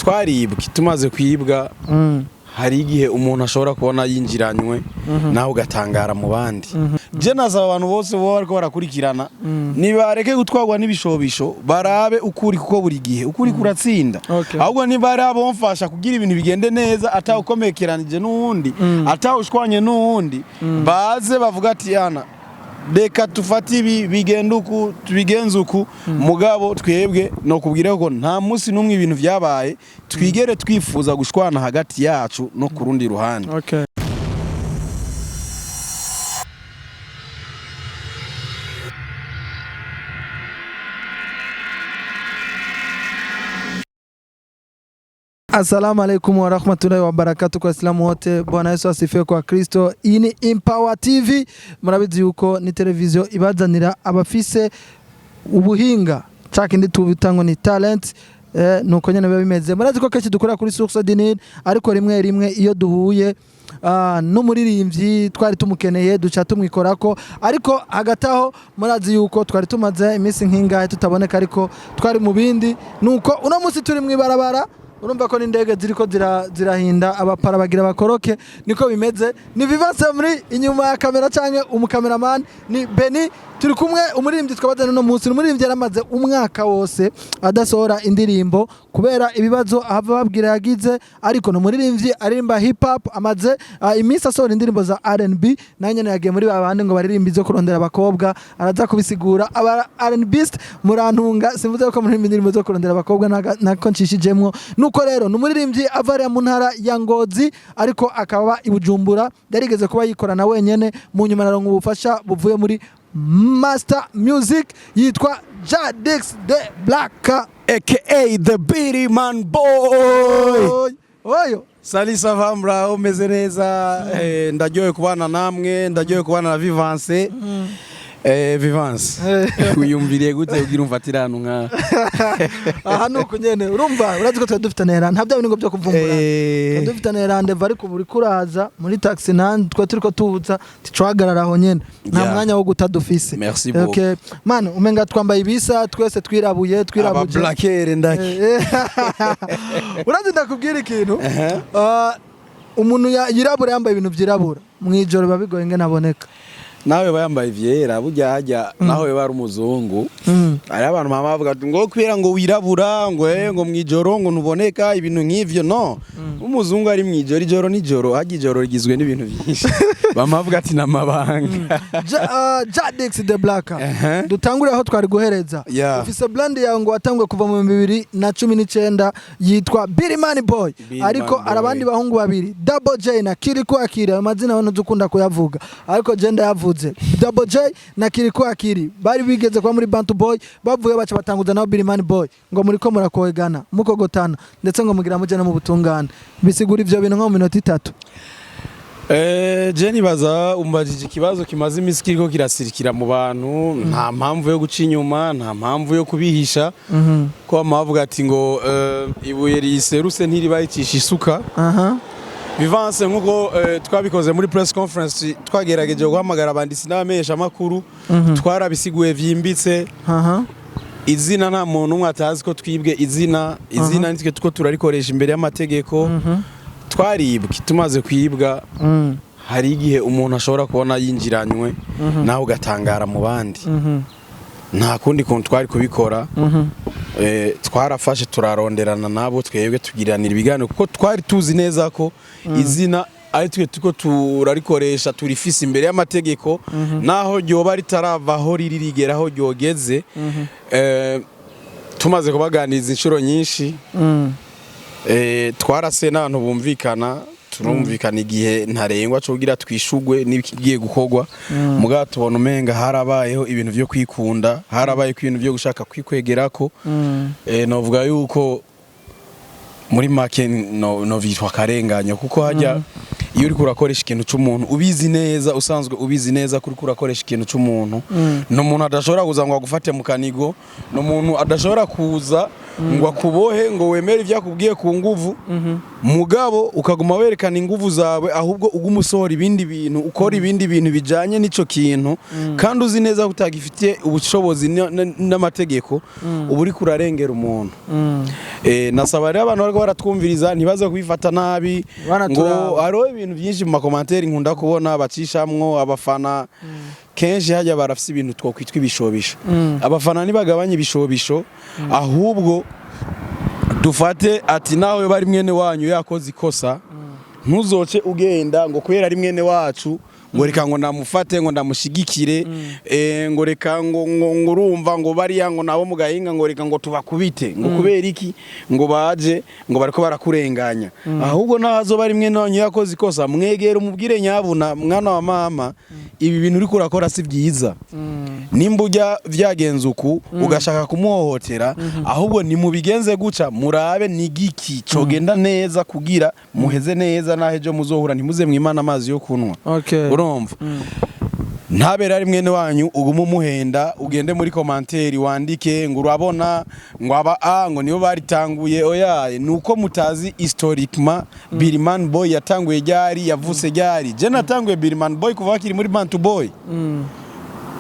Twaribwe, tumaze kwibwa, hari igihe umuntu ashobora kubona yinjiranywe, nawe ugatangara mu bandi. Je nasaba abantu bose boba bariko barakurikirana, nibareke gutwarwa n'ibishobisho, barabe ukuri, kuko buri gihe ukuri kuratsinda. Ahubwo niba ari abomfasha kugira ibintu bigende neza, atawukomekeranije n'uwundi, atawushwanye n'uwundi, baze bavuga ati: "Ana reka tufate ibi, bigende uku, tubigenze uku." Mugabo twebwe no kubwira ko nta munsi n'umwe ibintu vyabaye twigere twifuza gushwana hagati yacu no ku rundi ruhande. Okay. Assalamu alaikum warahmatullahi wabarakatuh kwa Waislamu wote, Bwana Yesu asifiwe kwa Kristo. Iyi ni Empower TV, murabizi yuko ni televiziyo ibazanira abafise ubuhinga, ca kindi tubita ngo ni talent. Nuko nyene biba bimeze. Murazi ko kenshi dukorera kuri Source du Nil, ariko rimwe rimwe iyo duhuye n'umuririmbyi twari tumukeneye, duca tumwikorako. Ariko hagati aho murazi yuko twari tumaze iminsi nk'ingahe tutaboneka, ariko twari mu bindi. Nuko uno munsi turi mw'ibarabara, urumva ko n'indege ziriko zirahinda, abapara bagira bakoroke, niko bimeze. Ni Vivance muri inyuma ya kamera canke umukameraman ni Beni. Turi kumwe umuririmbyi twabazana uno munsi, ni umuririmbyi yaramaze umwaka wose adasohora indirimbo kubera ibibazo ahava babwira yagize, ariko ni umuririmbyi aririmba hip hop, amaze iminsi asohora indirimbo za R&B. Nawe nyene yagiye muri babandi ngo baririmba izo kurondera abakobwa, araza kubisigura. Aba R&Bist murantunga, simvuze ko muririmba indirimbo zo kurondera abakobwa, nako ncishijemwo. Nuko rero ni umuririmbyi ava hariya mu ntara ya Ngozi, ariko akaba i Bujumbura. Yarigeze kuba yikorana wenyene, mu nyuma araronka ubufasha buvuye muri Master Music. Yitwa Jadix the Black, aka the Beatty Man Boy. Oyo. Salut, ça va? Muraho, umeze neza? Ndaryohewe kubana namwe, ndaryohewe kubana na Vivance. Vivance, wiyumviriye gute kugira umfatire ahantu nka Aha ni uku nyene, urumva, urazi ko twari dufitaniye nta bya bintu ngo byo kuvumbura. Twari dufitaniye rendez-vous, ariko buri kuraza muri taxi nandi twe turiko tuza ticahagarara aho nyene, nta mwanya wo guta dufise. Merci beaucoup. Okay. Man, umenga twambaye ibisa twese, twirabuye, Aba twirabuje. blackere ndaki. Urazi ndakubwira ikintu? Umuntu yirabura yambaye ibintu byirabura mwijoro biba bigoye ingene aboneka. Nawe bayambaye ivyera burya hajya naho yoba ari umuzungu. Hariho abantu mama bavuga ati ngo kubera ngo wirabura, ngo ngo mwijoro ngo ntuboneka, ibintu nk'ivyo. No umuzungu ari mwijoro, ijoro nijoro hajya, ijoro rigizwe n'ibintu byinshi, bama bavuga ati n'amabanga. Jadix the Black, dutangure aho twari guhereza. Ufise brand yawe ngo watanguye kuva mu 2019 yitwa Billy Man Boy. Billy Ariko Man Boy. hari abandi bahungu babiri, Double J na Kiriko Akiri. Ayo mazina we ntuzukunda kuyavuga, ariko je ndayavuze. Double J na Kiriko Akiri bari bigeze kuba muri Bantu Boy, bavuye baca batanguza nabo Billy Man Boy. Ngo muriko murakoegana, mukogotana, ndetse ngo mugira muje no mu butungane. Bisigura ivyo bintu nko mu minota 3. Je nibaza umbajije ikibazo kimaze iminsi kiriko kirasirikira mu bantu. Nta mpamvu yo guca inyuma, nta mpamvu yo kubihisha, ko bama bavuga ati ngo ibuye riserutse ntiriba ricisha isuka. Vivance, nkuko twabikoze muri press conference, twagerageje guhamagara abanditsi n'abamenyesha amakuru, twarabisiguye vyimbitse. Izina, nta muntu umwe atazi ko twibwe izina. Izina nitwe tuko turarikoresha imbere y'amategeko. Twaribwe, tumaze kwibwa, hari igihe umuntu ashobora kubona yinjiranywe, nawe ugatangara mu bandi. Nta kundi kuntu twari kubikora. Twarafashe turaronderana nabo, twebwe tugiranira ibiganiro, kuko twari tuzi neza ko izina ari twe turiko turarikoresha, turifise imbere y'amategeko, naho ryoba ritaravaho riri rigera aho ryogeze. Tumaze kubaganiriza inshuro nyinshi, twarase n'abantu bumvikana, turumvikana igihe ntarengwa cyo kugira twishugwe n'ikigiye gukorwa. Mugabo tubona umenga harabayeho ibintu vyo kwikunda, harabayeho ibintu vyo gushaka kwikwegerako. Novuga yuko muri make no vyitwa akarenganyo, kuko hajya iyo uriko urakoresha ikintu c'umuntu ubizi neza, usanzwe ubizi neza ko uriko urakoresha ikintu c'umuntu, ni umuntu adashobora kuza ngo agufate mu kanigo, ni umuntu adashobora kuza. ngo akubohe, ngo wemere ibyo akubwiye ku nguvu, mugabo ukaguma werekana inguvu zawe, ahubwo uguma usohora ibindi bintu, ukora ibindi bintu bijanye n'ico kintu, kandi uzi neza ko utagifitiye ubushobozi n'amategeko, uba uriko urarengera umuntu. Nasaba rero abantu bariko baratwumviriza ntibaze kubifata nabi ngo Banaturaba. Hariho ibintu byinshi mu ma commentaires nkunda kubona bacishamwo abafana kenshi. Hajya barafise ibintu twokwitwa ibishobisho. Abafana ntibagabanye ibishobisho, ahubwo dufate ati nawe bari mwene wanyu yakoze ikosa, ntuzoce ugenda ngo kubera ari mwene wacu, ngo reka ngo ndamufate, ngo ndamushigikire, ngo reka ngo urumva ngo bariya ngo nabo mu gahinga, ngo reka ngo tubakubite, ngo kubera iki, ngo baje ngo bariko barakurenganya. Ahubwo nazo bari mwene wanyu yakoze ikosa, mwegera umubwire: "Nyabuna mwana wa mama, ibi bintu uriko urakora si byiza." Nimba ujya vyagenze uku ugashaka kumuhohotera, ahubwo nimubigenze guca, murabe ni giki cogenda neza kugira muheze neza, naho ejo muzohura ntimuze mwimana amazi yo kunywa. Urumva, ntabere ari mwene wanyu ugume umuhenda, ugende muri commentaire wandike ngo urabona ngo aba a ngo nibo baritanguye. Oya, nuko mutazi historiquement Birman Boy yatanguye ryari, yavutse ryari. Je natanguye Birman Boy kuva akiri muri Bantu Boy.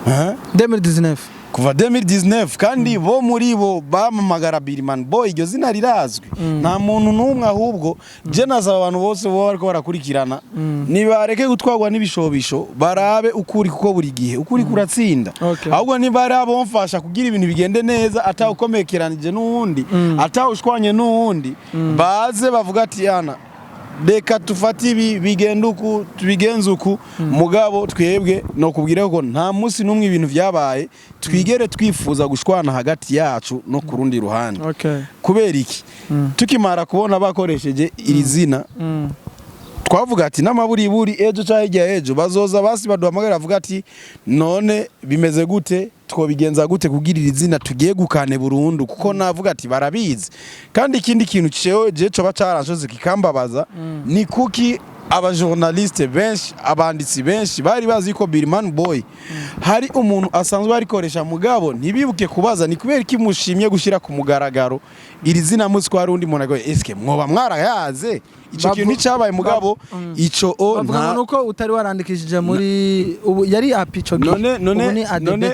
Huh? 2019. Kuva 2019, kandi bo muri bo bamamagara Birman Boy, iryo zina rirazwi, nta muntu n'umwe. Ahubwo je nasaba abantu bose bo bariko barakurikirana nibareke gutwarwa n'ibishobisho, barabe ukuri, kuko buri gihe ukuri kuratsinda. Ahubwo niba ari abomfasha kugira ibintu bigende neza, atawukomekeranije n'uwundi, atawushwanye n'uwundi, baze bavuga ati: "Ana reka tufate ibi, bigenda uku, tubigenze uku." Mugabo twebwe no kubwira ko nta munsi n'umwe ibintu vyabaye twigere twifuza gushwana hagati yacu no ku rundi ruhande. Kubera iki? Tukimara kubona bakoresheje iri zina, twavuga ati n'amaburiburi ejo cyangwa hirya ejo bazoza basi baduhamagara, bavuga ati: "None bimeze gute? Twobigenza gute kugira iri zina tugiye gukane burundu?" Kuko navuga ati barabizi. Kandi ikindi kintu cewe je coba caranshoze kikambabaza ni kuki aba journaliste benshi, abanditsi benshi bari bazi ko Birman Boy hari umuntu asanzwe arikoresha, mugabo ntibibuke kubaza ni kubera iki mushimye gushyira ku mugaragaro iri zina muzi ko hari undi muntu agoye. Eske mwoba mwarayaze ico kintu nticyabaye? Mugabo ico o Bavuga ngo nuko utari warandikishije muri ubu yari API ico gihe. None Ubu none ni ADB.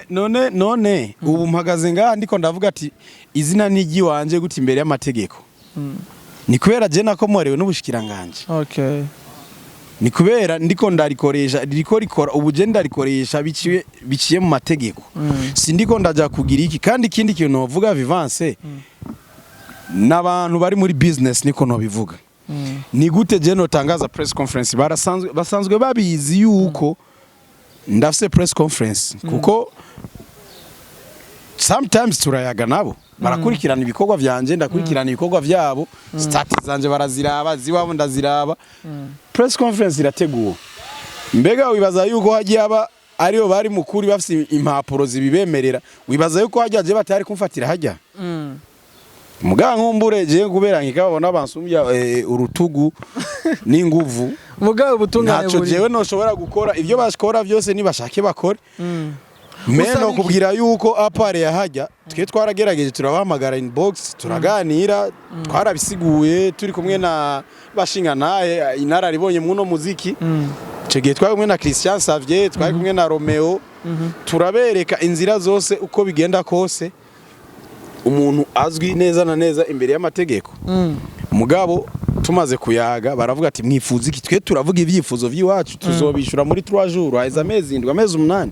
None ubu mpagaze ngaha ndiko ndavuga ati izina ni iry'iwanje gute imbere y'amategeko? Ni kubera je nakomorewe n'ubushikiranganje. Ni kubera ndiko ndarikoresha, ririko rikora ubu, je ndarikoresha biciye mu mategeko, si ndiko ndaja kugira iki. Kandi ikindi kintu novuga, Vivance, n'abantu bari muri business niko nobivuga. Ni gute je notangaza press conference? Barasanzwe basanzwe babizi yuko ndafise press conference, kuko sometimes turayaga nabo, barakurikirana ibikorwa vyanje, ndakurikirana ibikorwa vyabo, status zanje baraziraba, ziwabo ndaziraba. Press conference irateguwe. Mbega wibaza yuko hagiye aba ariyo bari mukuri bafise impapuro zibibemerera, wibaza yuko hajya je batari kumfatira hajya? Muga nkumbure je kubera nkikabona bansumbya urutugu n'inguvu. Mugabo ubutungane Ntaco buri jewe noshobora gukora. Ibyo bashikora byose nibashake bakore. Me Usaba no iki? kubwira yuko apare yahajya twe twaragerageje, turabahamagara inbox, turaganira, twarabisiguye turi kumwe na bashinga naye inararibonye muno muziki. Ico gihe twari kumwe na Christian Savier, twari kumwe na Romeo, turabereka inzira zose uko bigenda kose umuntu azwi neza na neza imbere y'amategeko. Mugabo tumaze kuyaga baravuga ati: "Mwifuza iki?" Twe turavuga ibyifuzo by'iwacu: tuzobishura muri 3 jours, haheze amezi 7, amezi 8.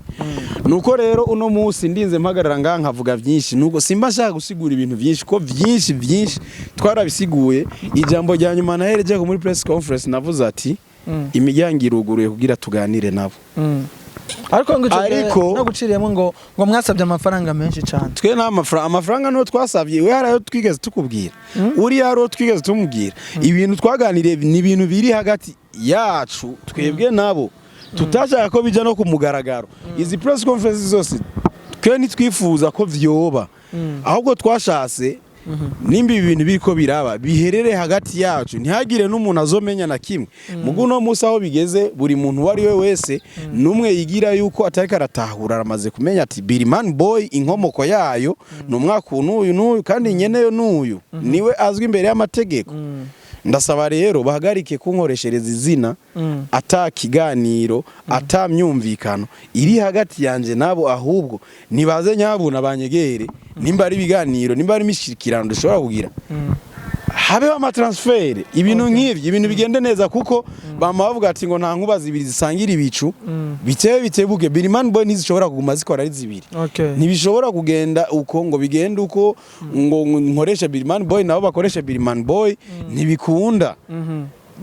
Nuko rero uno munsi ndinze mpagarara ngaha nkavuga byinshi, nuko simba nshaka gusigura ibintu byinshi, ko byinshi byinshi twarabisiguye. Ijambo rya nyuma nahereje muri press conference, navuze ati imiryango iruguruye kugira tuganire nabo. Ariko ngo ico gihe no guciriyemo ngo mwasabye amafaranga menshi cyane. Twe nta mafaranga, amafaranga niyo twasabye. We hari ayo twigeze tukubwira? Uriya hari uwo twigeze tumubwira? Ibintu twaganiriye ni ibintu biri hagati yacu twebwe nabo, tutashaka ko bijya no ku mugaragaro. Izi press conference zose twe ntitwifuza ko vyoba, ahubwo twashatse Nimba ibi bintu biriko biraba, biherere hagati yacu, ntihagire n'umuntu azomenya na kimwe. Mugu no munsi aho bigeze, buri muntu uwo ari we wese numwe yigira yuko atariko aratahura, aramaze kumenya ati Billman Boy inkomoko yayo ni umwaka uyu n'uyu n'uyu, kandi nyeneyo n'uyu niwe azwi imbere y'amategeko. Ndasaba rero bahagarike kunkoreshereza izina ata kiganiro, ata myumvikano iri hagati yanje nabo. Ahubwo nibaze nyabuna banyegere, nimba ari ibiganiro, nimba ari imishikirano dushobora kugira, habeho ama transfert, ibintu nk'ivyo, ibintu bigende neza, kuko bama bavuga ati ngo nta nkuba zibiri zisangira ibicu. Bitewe bitebuke, Billman Boy ntizishobora kuguma zikora ari zibiri. Ntibishobora kugenda uko ngo bigende uko ngo nkoreshe Billman Boy, nabo bakoreshe Billman Boy, ntibikunda.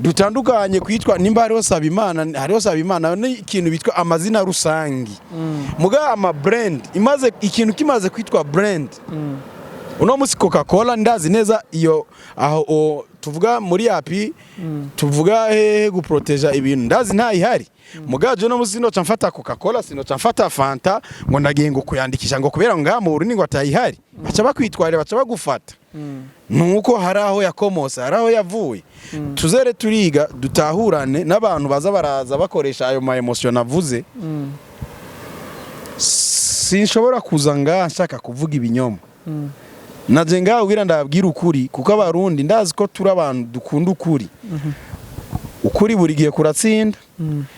Dutandukanye kwitwa, nimba hariho Sabimana, hariho Sabimana, ni ikintu bitwa amazina rusangi. Muga ama brand imaze, ikintu kimaze kwitwa brand, uno musi Coca Cola ndazi neza iyo aho tuvuga muri API, tuvuga hehe guproteja ibintu, ndazi ntayihari. Mugaje uno musi sinoca mfata Coca Cola, sinoca mfata Fanta ngo ndagiye ngo kuyandikisha, ngo kubera ngo ngaha mu Burundi ngo atayihari, baca bakwitwarira, baca bagufata. Nuko hari aho yakomose, hari aho yavuye. Tuzere turiga, dutahurane n'abantu baza baraza bakoresha ayo ma émotion navuze. Sinshobora kuza ngaha nshaka kuvuga ibinyoma. Naje ngaha kugira ndababwire ukuri, kuko Abarundi ndazi ko turi abantu dukunda ukuri. Ukuri buri gihe kuratsinda.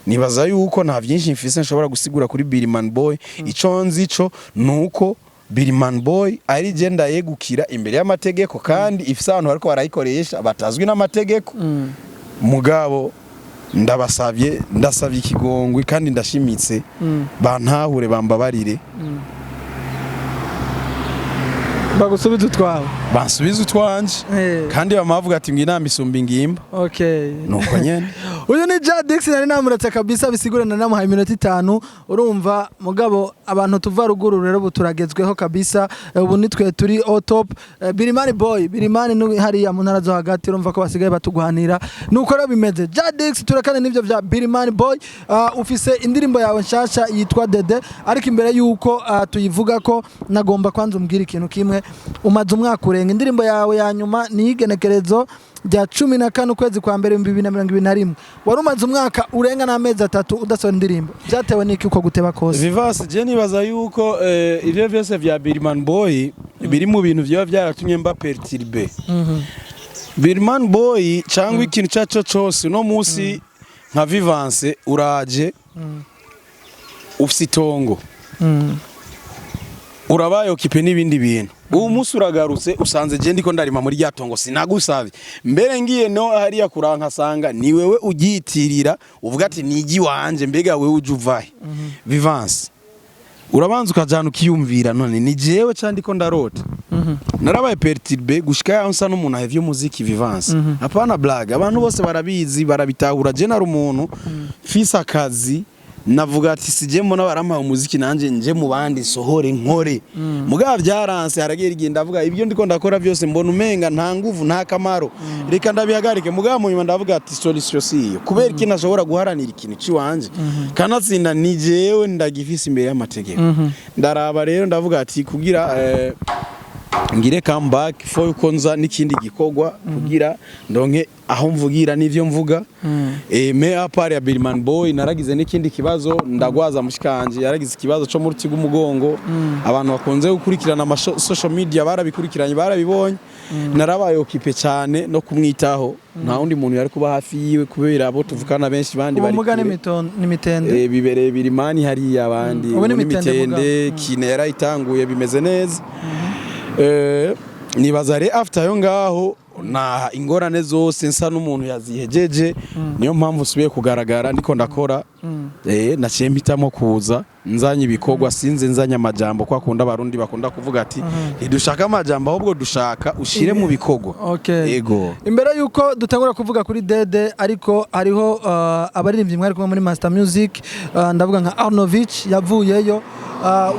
Nibaza yuko nta byinshi mfise nshobora gusigura kuri Billman Boy. Ico nzi co nuko Billman Boy ari je ndayegukira imbere y'amategeko, kandi ifise abantu bariko barayikoresha batazwi n'amategeko. Mugabo ndabasabye, ndasabye ikigongwe kandi ndashimitse, bantahure, bambabarire. Bagusubize utwawe. Bansubize utwanje. Kandi bamavuga ati ngo inama isumba ingimba. Nuko nyene. Uyu ni Jadix, nari namuretse kabisa bisigure, nari namuhaye iminota 5. Urumva mugabo abantu tuva ruguru rero ubu turagezweho kabisa. Ubu nitwe turi au top. Birimani Boy, Birimani ni hariya mu ntara zo hagati, urumva ko basigaye batuguhanira. Nuko rero bimeze. Jadix, turekane n'ivyo vya Birimani Boy. Ufise indirimbo yawe nshasha yitwa Dede, ariko imbere yuko tuyivuga ko nagomba kwanza umbwira ikintu kimwe. Umaze umwaka urenga, indirimbo yawe ya nyuma ni igenekerezo rya 14 ukwezi kwa mbere 2021. Wari umaze umwaka urenga n'amezi 3 udasohora indirimbo. Byatewe n'iki uko guteba kose? Vivasi, je nibaza yuko ivyo vyose vya Billman Boy biri mu bintu vyoba vyaratumye mba perturbé. Billman Boy cyangwa ikintu cyaco cose, uno musi nka Vivance uraje ufise itongo, urabaye occupé n'ibindi bintu, ubu munsi uragarutse usanze je ndiko ndarima muri rya tongo sinagusavye. Mbere ngiye no hariya kurankasanga ni wewe ugiyitirira, uvuga ati nigi wanje. Mbega wewe uje uvahe? Vivance, urabanza ukajana ukiyumvira, none ni jewe cyangwa ndiko ndarota? Narabaye perturbé gushika yaho nsa n'umuntu ahevye umuziki. Vivance, hapana blague, abantu bose barabizi, barabitahura. Je nari umuntu mfise akazi, navuga ati sije mbona barampaye umuziki, nanje nje mu bandi sohore nkore. Mugabo byaranse, haragiye igihe ndavuga ibyo ndiko ndakora byose mbona umenga nta nguvu, nta kamaro, reka ndabihagarike. Mugabo mu nyuma ndavuga ati solution si iyo, kubera iki ntashobora guharanira ikintu ciwanje kanatsinda ni jewe ndagifise imbere y'amategeko? Ndaraba rero ndavuga ati kugira ngire comeback fo yuko nza n'ikindi gikorwa kugira ndonke aho mvugira n'ivyo mvuga. Mais à part ya Billman Boy, naragize n'ikindi kibazo, ndagwaza mushikanje, yaragize ikibazo co mu ruti rw'umugongo. Abantu bakunze gukurikirana ama social media barabikurikiranye, barabibonye. Narabaye occupé cyane no kumwitaho, nta wundi muntu yari kuba hafi yiwe kubera abo tuvukana benshi bandi bari Ubumuga kure. n'imitende. Bibereye birimani hariya abandi. Ubu Ubu ni mitende. n'imitende kine yarayitanguye, bimeze neza. Nibaza re after yo ngaho na ingorane zose nsa n'umuntu yazihejeje, niyo mpamvu usubiye kugaragara ndiko ndakora. Naciye mpitamo kuza nzanye ibikorwa, sinze nzanye amajambo, kwa kunda Abarundi bakunda kuvuga ati ntidushaka amajambo, ahubwo dushaka ushire mu bikorwa. Ego. Imbere yuko dutangura kuvuga kuri Dede, ariko hariho abaririmbyi mwari kumwe muri Master Music, ndavuga nka Arnovich yavuyeyo.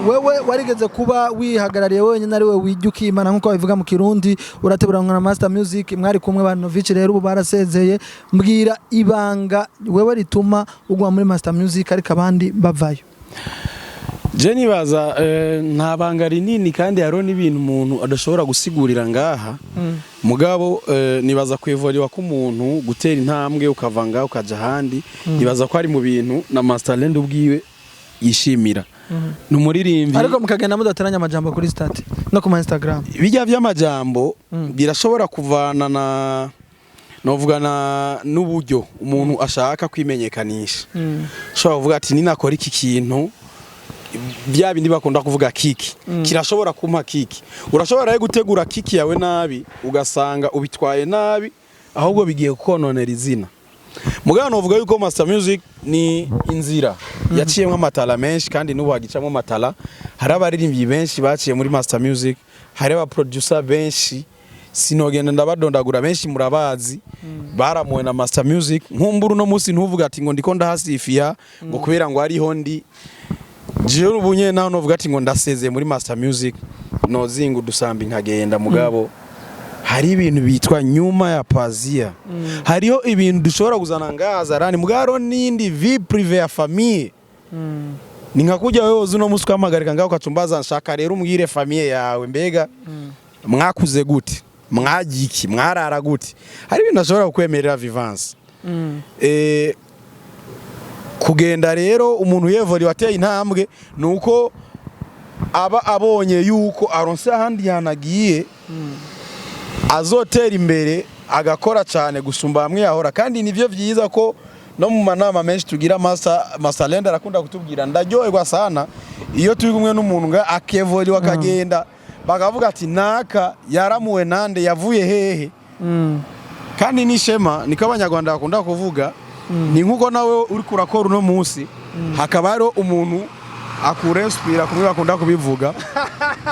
Wewe warigeze kuba wihagarariye wenyine, ari we wijya ukimana nkuko babivuga mu Kirundi, urategura na Master Music mwari kumwe ba Arnovich, rero ubu barasezeye. Mbwira ibanga wewe rituma uguma muri Master Music ariko abandi bavayo. Je nibaza nta banga rinini, kandi hariho n'ibintu umuntu adashobora gusigurira ngaha. Mugabo nibaza kwevoriwa k'umuntu, gutera intambwe ukava ngaha ukaja ahandi, nibaza ko ari mu bintu na Masterland ubwiwe yishimira. Ni umuririmbyi. Ariko mukagenda mudateranya amajambo kuri statut no ku ma Instagram. Bijya by'amajambo birashobora kuvana na, novuga, na n'uburyo umuntu ashaka kwimenyekanisha. Ushobora kuvuga ati: "Ninakora iki kintu," bya bindi bakunda kuvuga, "kiki kirashobora kumpa kiki." Urashobora rero gutegura kiki yawe nabi, ugasanga ubitwaye nabi, ahubwo bigiye kukononera izina. Mugabo novuga yuko Master Music ni inzira yaciyemwo amatara menshi, kandi n'ubu hagicamwo amatara. Hari abaririmbyi benshi baciye muri Master Music, hari aba producer benshi, sinogenda ndabadondagura, benshi murabazi, baramuwe na Master Music. Nkumbura uno munsi ntuvuga ati ngo ndiko ndahasifiya ngo kubera ngo ariho ndi. Jewe ubu nyene naho novuga ati ngo ndasezeye muri Master Music, nozinga udusambi nkagenda. Mugabo hari ibintu bitwa nyuma ya pazia, hariho ibintu dushobora kuzana ngaza rani, mugabo n'indi vie privée ya famille. Ni nka kurya wewe uzi uno musi ukampagarika ngaho, ukacumbaza nshaka rero umbwire famille yawe, mbega mwakuze gute, mwagiye iki, mwarara gute. Hari ibintu ashobora kukwemerera vivance. Kugenda rero umuntu yevori wateye intambwe, nuko aba abonye yuko aronse ahandi hantu agiye azotera imbere, agakora cyane gusumba hamwe yahora. Kandi nivyo vyiza ko no mu manama menshi tugira, Master arakunda kutubwira: "Ndaryoherwa sana iyo turi kumwe n'umuntu nga akevori akagenda, bakavuga ati naka yaramuwe nande, yavuye hehe." Kandi n'ishema, niko Abanyarwanda bakunda kuvuga. Ni nkuko nawe uri kurakora uno munsi, hakaba hariho umuntu akurespira kumwe bakunda kubivuga,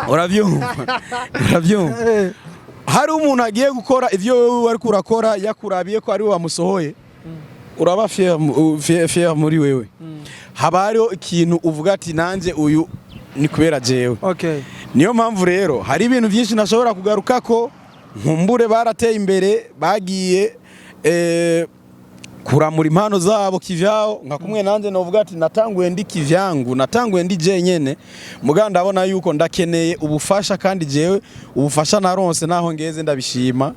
urabyumva, urabyumva. Hari umuntu agiye gukora ivyo wewe wari kurakora, yakurabiye ko ari we wamusohoye, uraba fier muri wewe. Haba hariho ikintu uvuga ati: "Nanje uyu ni kubera jewe." Niyo mpamvu rero hari ibintu byinshi nashobora kugaruka ko nkumbure barateye imbere, bagiye kuramura impano zabo kivyao, nka kumwe nanje novuga ati natanguye ndi kivyangu, natanguye ndi jenyene. Muga ndabona yuko ndakeneye ubufasha, kandi jewe ubufasha naronse naho ngeze ndabishima,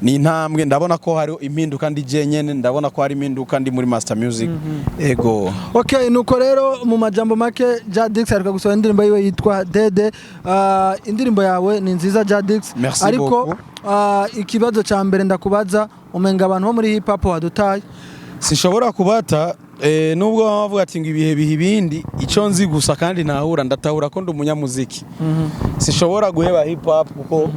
ni intambwe. Ndabona ko hari impinduka ndi jenyene, ndabona ko hari impinduka ndi muri Master Music. Ego. Okay, nuko rero mu majambo make, Jadix aheruka gusohora indirimbo yiwe yitwa Dede. Indirimbo yawe ni nziza, Jadix. Merci Ariko beaucoup. ikibazo ca mbere ndakubaza, umenga abantu bo muri hip hop wadutaye. Sinshobora kubata, nubwo baba bavuga ati ngo ibihe biha ibindi. Icyo nzi gusa kandi ntahura, ndatahura ko ndi umunyamuziki, sinshobora guheba hip hop, kuko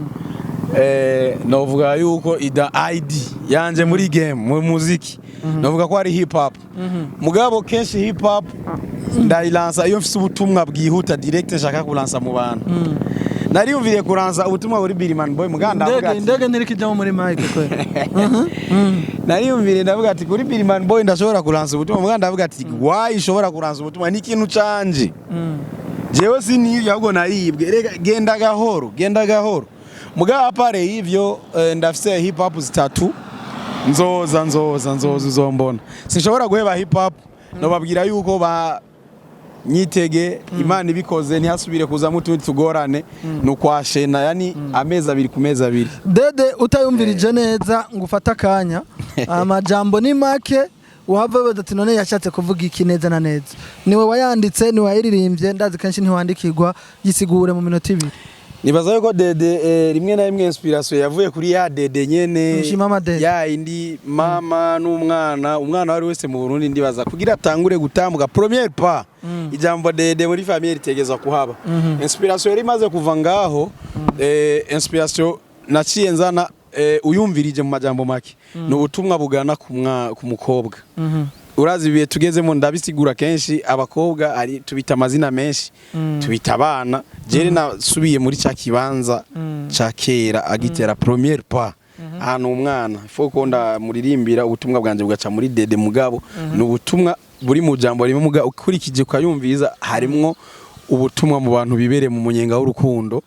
novuga yuko ida ID yanje muri game, mu muziki, novuga ko ari hip hop. Mugabo kenshi hip hop ndayilansa iyo mfise ubutumwa bwihuta, direct, nshaka kulansa mu bantu. Nariyumviriye kuransa ubutumwa buri Billman Boy, muganda ndavuga Indege ati indege ntirikijamo muri mic kwe. Nariyumviriye ndavuga ati kuri Billman Boy ndashobora kuransa ubutumwa, muganda ndavuga ati why ishobora kuransa ubutumwa, ni ikintu canje. Jewe sinibye, ahubwo naribwe. Rega genda gahoro, genda gahoro. Mugabo à part y'ivyo, ndafise hip hop zitatu, nzoza nzoza nzoza uzombona. Sinshobora guheba hip hop. Nobabwira yuko ba nyitege, Imana ibikoze ntihasubire kuzamo utundi tugorane, ni ukwashena, yani amezi 2 ku mezi 2. Dede utayumvirije neza ngo ufate akanya, amajambo ni make, wahava wibaza ati: "None yashatse kuvuga iki neza na neza?" Niwe wayanditse, niwe wayiririmbye, ndazi kenshi ntiwandikirwa. Yisigure mu minota 2. Nibaza yuko Dede, rimwe na rimwe inspiration yavuye kuri ya dede nyene. Nshima dede. Ya indi mama n'umwana. Umwana wari wese mu Burundi, ndibaza kugira atangure gutambuka premier pas, ijambo dede muri famille ritegezwa kuhaba. Inspiration yari imaze kuva ngaho. Inspiration naciye nzana, uyumvirije mu majambo make, ni ubutumwa bugana ku mukobwa. Urazi ibihe tugezemo, ndabisigura kenshi, abakobwa ari tubita amazina menshi, tubita abana. Jere nasubiye muri cya kibanza ca kera agitera premier pas, ahantu umwana ifo ko ndamuririmbira ubutumwa bwanje bugaca muri dede. Mugabo ni ubutumwa buri mu jambo rimwe, mugabo ukurikije ukayumviriza harimwo ubutumwa mu bantu bibereye mu munyenga w'urukundo.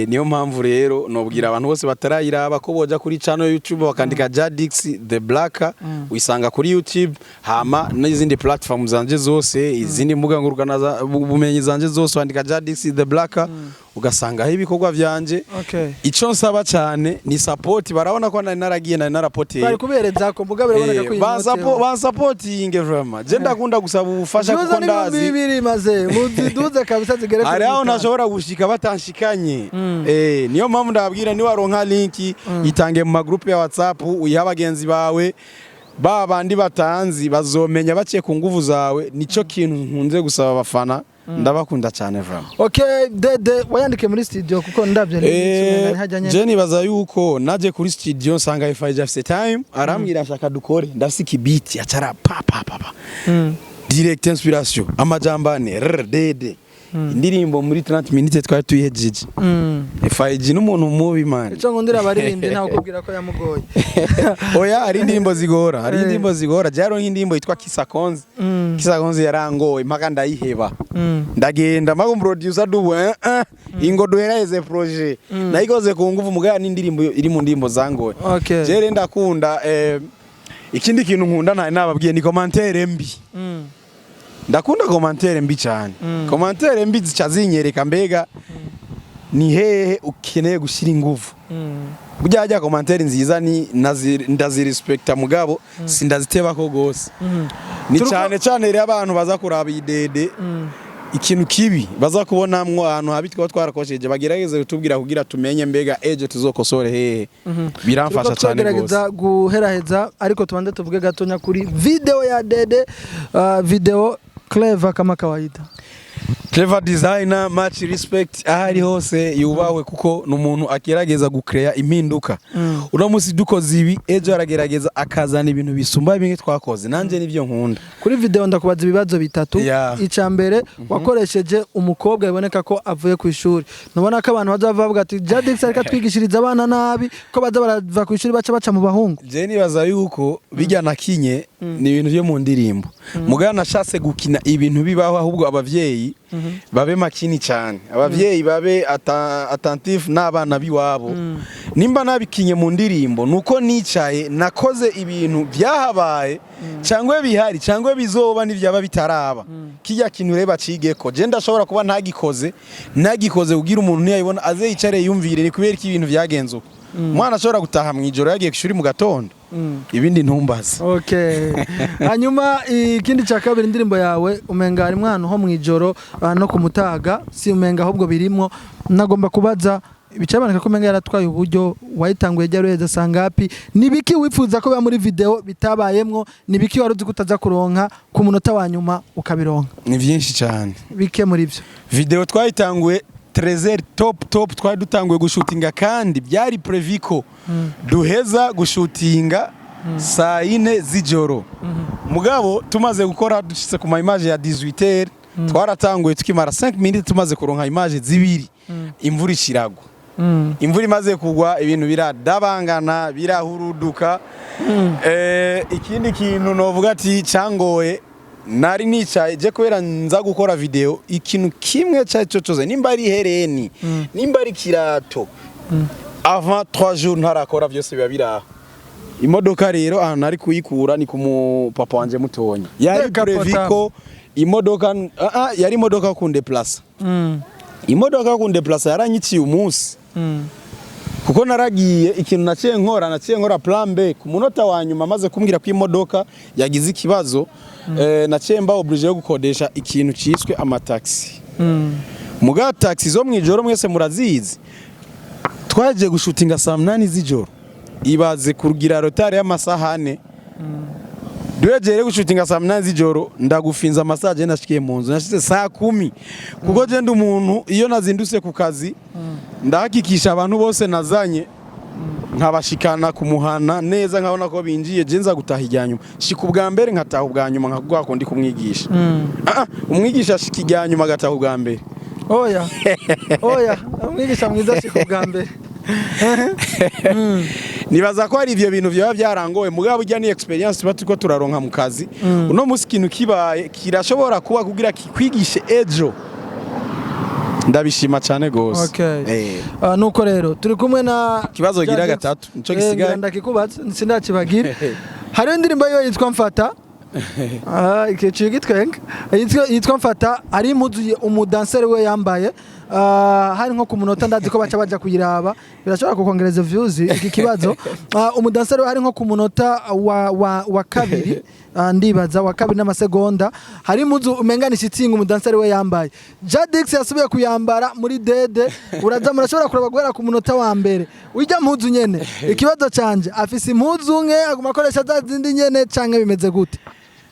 Niyo mpamvu rero nobwira abantu bose batarayiraba ko boja kuri channel YouTube bakandika Jadix the Black, wisanga kuri YouTube, hama n'izindi platform zanje zose, izindi mbuga ngurukana bumenyi zanje zose, wandika Jadix the Black ugasangaho ibikorwa vyanje. Ico nsaba cyane ni support. Barabona ko nari naragiye, nari narapoteye. Bari kubereza ko mbuga biraboneka ko iyi Bansapotinge vraiment. Je ndakunda gusaba ubufasha Zibuza kuko n'ibihumbi ndazi bibiri maze muziduze kabisa zigere kuri hari aho bitanu. ntashobora gushika batanshikanye. Niyo mpamvu ndababwira, niwaronka link, itange mu magroupe ya WhatsApp, uyiha abagenzi bawe, ba bandi batanzi bazomenya baciye ku nguvu zawe. Nico kintu nkunze gusaba abafana. Ndabakunda cyane vraiment. Okay, Dede wayandike muri studio, kuko ndavye ni hajya nyene. Je nibaza yuko naje kuri studio nsanga FIG afise time, arambwira ashaka dukore, ndafise ikibiti, acara pa pa pa pa, direct inspiration, amajambo ane rr dede, indirimbo muri 30 minutes twari tuyihejeje. FIG n'umuntu mubi, man. Ico ngundira abaririmbyi ntawe kubwira ko yamugoye. Oya, hari indirimbo zigora, hari indirimbo zigora. Jaro nk'indirimbo yitwa Kisakonzi. Kisakonzi yarangoye mpaka ndayiheba. Ndagenda mpaka producer dubu ingo duheraheze projet. Nayikoze ku nguvu, mugaya n'indirimbo iri mu ndirimbo zangoye. Jere ndakunda ikindi kintu nkunda ntari nababwiye ni commentaire mbi. Ndakunda commentaire mbi cyane. Commentaire mbi zica zinyereka mbega ni hehe ukeneye gushyira inguvu. Burya hajya commentaire nziza ni ndazirespecta, mugabo sindazitebako gose. Ni cyane cyane rero abantu baza kuraba iyi Dede, ikintu kibi baza kubonamwo, ahantu habi twaba twarakosheje, bagerageze kutubwira kugira tumenye mbega ejo tuzokosore hehe. Biramfasha Turiko cyane gose. turagerageza guheraheza, ariko tubanze tuvuge gatonya kuri video ya Dede, video Clever kama kawaida. Clever Designer, much respect aho ari hose, yubahwe kuko ni umuntu agerageza gucrea impinduka. Uno munsi dukoze ibi, ejo aragerageza akazana ibintu bisumba bimwe twakoze. Nanjye nibyo nkunda. Kuri video ndakubaza ibibazo bitatu. Ica mbere, wakoresheje umukobwa biboneka ko avuye ku ishuri. Ntubona ko abantu baza bavuga ati Jadix ariko atwigishiriza abana nabi, ko baza barava ku ishuri baca baca mu bahungu? Je nibaza yuko bijya nakinye ni ibintu byo mu ndirimbo, mugabo nashatse gukina ibintu bibaho. Ahubwo abavyeyi babe makini cyane, abavyeyi babe attentif n'abana biwabo. Nimba nabikinye mu ndirimbo, nuko nicaye nakoze ibintu byahabaye cyangwa bihari cyangwa bizoba n'ibyaba bitaraba. Kijya kintu reba cigeko, je ndashobora kuba ntagikoze, nagikoze kugira umuntu ntiyayibona aze yicare yumvire ni kubera ko ibintu byagenze uko. Umwana ashobora gutaha mu ijoro yagiye ku ishuri mu gatondo. Ibindi ntumbaze. Okay. Hanyuma ikindi cya kabiri, indirimbo yawe umenga harimwo ahantu ho mu ijoro, no ku mutaga, si umenga ahubwo birimwo. Nagomba kubaza, bicaboneka ko umenga yaratwaye uburyo. Wayitanguye ryari, uheze sangapi? Ni biki wifuza ko biba muri video bitabayemwo? Ni biki wari uzi ko utaza kuronka, ku munota wa nyuma ukabironka? Ni byinshi cyane. Bike muri byo. Video twayitanguye 13 top top, twari dutanguye gushutinga, kandi byari prévu ko duheza gushutinga saa yine z'ijoro. Mugabo tumaze gukora dushitse ku ma image ya 18h, twaratanguye tukimara 5 minutes, tumaze kuronka image zibiri, imvura ishiragwa. Imvura imaze kugwa ibintu biradabangana, birahuruduka. Ikindi kintu novuga ati cyangoye, nari nicaye je kubera nza gukora video, ikintu kimwe cyari cyo cyose, nimba ari hereni, nimba ari kirato, avant 3 jours ntarakora, byose biba biraho. Imodoka rero ahantu nari kuyikura ni ku mupapa wanje mutonya, yari Reka prévu potable. ko imodoka yari imodoka yo kundeplasa. Imodoka yo kundeplasa yaranyiciye umunsi, kuko naragiye, ikintu naciye nkora plan B ku munota wa nyuma. Amaze kumbwira ko imodoka yagize ikibazo, naciye mba obligé yo gukodesha ikintu cyiswe amataxi. Muga taxi zo mwijoro mwese murazizi. Twagiye gushutinga saa munani z'ijoro, ibaze kugira retard y'amasaha 4. Duhegere gushutinga saa munani z'ijoro, ndagufinza amasaha je nashikiye mu nzu nashize saa 10, kuko je ndi umuntu iyo nazindutse ku kazi ndahakikisha abantu bose nazanye nkabashikana kumuhana neza, nkabona ko binjiye. Je nza gutaha ijya nyuma, shika ubwa mbere nkataha ubwa nyuma, nka kundi kumwigisha. Umwigisha ashika ijya nyuma agataha ubwa mbere. Oya oya, umwigisha mwiza ashika ubwa mbere. Nibaza ko hari ivyo bintu byaba byarangoye, mugabo ujya ni experience tuba turiko turaronka mu kazi. Uno munsi ikintu kibaye kirashobora kuba kugira kikwigishe ejo. Ndabishima cyane gose. Okay. Nuko rero turi kumwe na Ikibazo gira Jadix. gatatu nico ngira gisigaye. Ndakikubaza sindakibagira. Hariho indirimbo yiwe yitwa Mfata. Ikiciye gitwenga, yitwa Mfata. Hari impuzu umudanseri we yambaye. Hari nko ku munota, ndazi ko baca baja kuyiraba, birashobora kukongereza views iki kibazo. Umudanseri we hari nko ku munota wa kabiri, ndibaza wa kabiri n'amasegonda, hari impuzu umenga ni shitingi umudanseri we yambaye. Jadix yasubiye kuyambara muri Dede. Uraza murashobora kuraba guhera ku munota wa mbere ujya mpuzu nyene. Ikibazo canje, afise impuzu nke aguma akoresha za zindi nyene canke bimeze gute?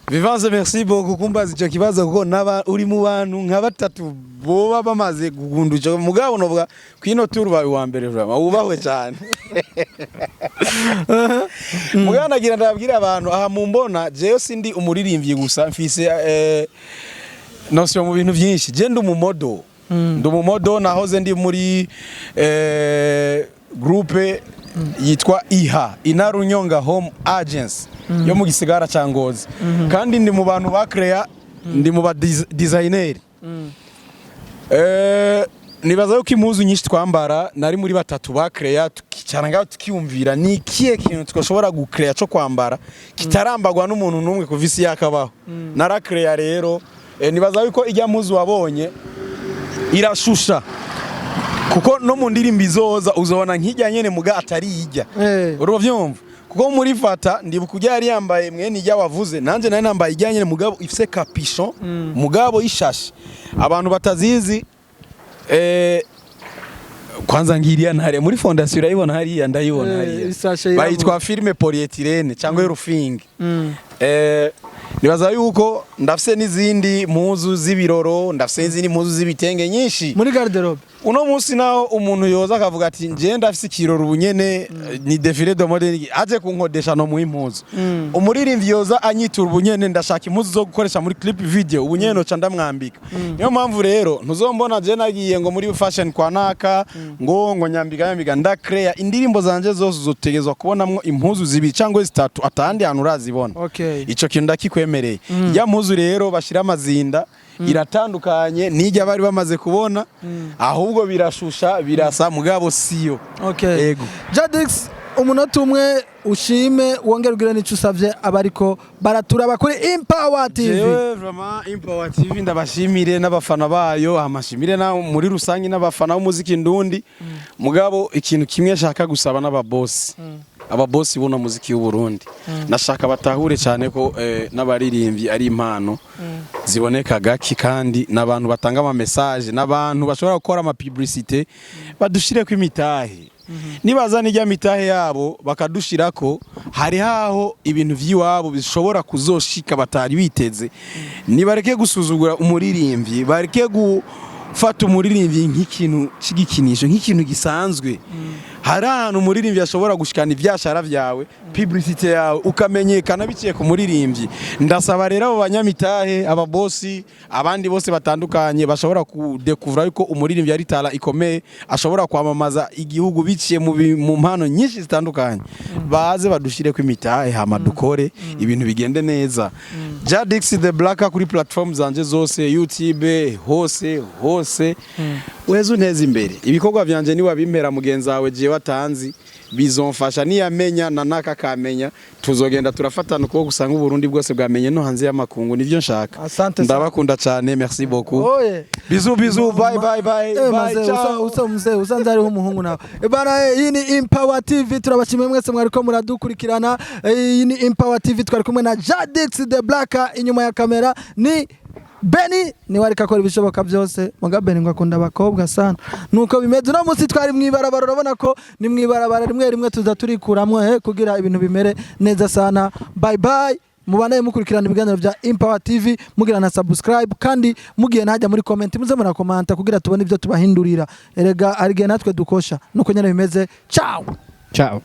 Vivance, merci beaucoup kumbaza ico kibazo, kuko naba uri mu bantu nka batatu boba bamaze kugunda ico. Mugabo novuga kwino tour bawe wa mbere, vraiment wubahwe cyane. Mugabo nagira ndabwira abantu aha mumbona, jewe sindi umuririmbyi gusa, mfise notion mu bintu byinshi. Je ndi umumodo, ndi umumodo. Nahoze ndi muri groupe yitwa IHA, Inarunyonga Home Agency, yo mu gisigara ca Ngozi, kandi ndi mu bantu ba créa, ndi mu ba designer. Nibaza yuko impuzu nyinshi twambara nari muri batatu ba créa, tukicara ngaho tukiyumvira ni ikihe kintu twashobora gucréa co kwambara kitarambagwa n'umuntu n'umwe kuva isi yakabaho. Naracréa rero. Nibaza yuko ijya mpuzu wabonye irashusha, kuko no mu ndirimbo izoza uzobona nk'ijya nyene, muga atari ijya. Uravyumva, kuko muri Fata ndibuka ujya yari yambaye mwene ijya wavuze, nanje nari nambaye ijya nyene, mugabo ifise capuchon, mugabo ishashe. Abantu batazizi, kwanza ngiriya ntare muri fondation urayibona hariya, ndayibona hariya. Isashe yirabura. Bayitwa film polyéthylène cyangwa roofing. Nibaza yuko ndafise n'izindi mpuzu z'ibiroro, ndafise n'izindi mpuzu z'ibitenge nyinshi muri garde-robe. Uno munsi naho umuntu yoza akavuga ati nje ndafise ikiroro ubunyene, ni défilé de mode, aje kunkodesha no mu impuzu. Umuririmbyi yoza anyitura ubunyene, ndashaka impuzu zo gukoresha muri clip video, ubunyene noca ndamwambika. Niyo mpamvu rero ntuzombona je nagiye ngo muri fashion kwa naka ngo nyambika nyambika. Ndacréa indirimbo zanje zose, uzotegezwa kubonamwo impuzu zibiri cyangwa zitatu atandi hantu urazibona. Ico kintu ndakikwemereye. Ya mpuzu rero bashira amazinda iratandukanye n'ijya bari bamaze kubona, ahubwo birashusha, birasa, mugabo siyo. Ego. Jadix, umunota umwe ushime, wongere ugire n'ico usavye abariko baraturaba kuri Empower TV. Jewe vraiment Empower TV ndabashimire n'abafana bayo, amashimire na muri rusange n'abafana b'umuziki ndundi. Mugabo ikintu kimwe nshaka gusaba n'ababosi, ababosi buno muziki w'u Burundi, nashaka batahure cyane ko n'abaririmbyi ari impano ziboneka gaki, kandi n'abantu batanga ama message, n'abantu bashobora gukora ama publicité. Badushireko imitahe. Nibaza n'ijya mitahe yabo bakadushirako, hari haho ibintu vy'iwabo bishobora kuzoshika batari biteze. Nibareke gusuzugura umuririmbyi, bareke gufata umuririmbyi nk'ikintu c'igikinisho, nk'ikintu gisanzwe. Hari ahantu umuririmbyi ashobora gushikana ivyashara vyawe, publicité yawe, ukamenyekana biciye ku muririmbyi. Ndasaba rero abo banyamitahe, ababosi, abandi bose batandukanye bashobora kudekuvura yuko umuririmbyi ari tara ikomeye, ashobora kwamamaza igihugu biciye mu mpano nyinshi zitandukanye, baze badushireko imitahe, hama dukore ibintu bigende neza. Jadix the Black kuri platform zanje zose, YouTube, hose hose, weze unteze imbere. Ibikorwa vyanje niwabimpera mugenzi wawe jewe atanzi, bizomfasha. Niyamenya na naka kamenya, tuzogenda turafatana ukuboko, usanga Uburundi bwose bwamenye no hanze y'amakungu. Nivyo nshaka. Asante sana. Ndabakunda cyane, merci beaucoup. Oye. Bisous bisous, bye bye bye. Eh, bye. maze usa Ciao. Usa mzee usanze hariho umuhungu nawe. Bana, iyi ni Empower TV, turabashimiye mwese mwariko muradukurikirana. Iyi ni Empower TV, twari kumwe na Jadix the Black. Inyuma ya kamera ni Benny, niwe ariko akora ibishoboka byose. Muga Benny ngo akunda abakobwa sana, nuko bimeze. Uno munsi twari mwibarabara, urabona ko ni mwibarabara rimwe rimwe tuza turikuramwo kugira ibintu bimere neza sana. Bye bye, mubanaye mukurikirana ibiganiro bya Empower TV, mugira na subscribe, kandi mugiye najya muri comment muze murakomanta kugira tubone ibyo tubahindurira. Erega hari igihe natwe dukosha, nuko nyene bimeze. Ciao. Ciao.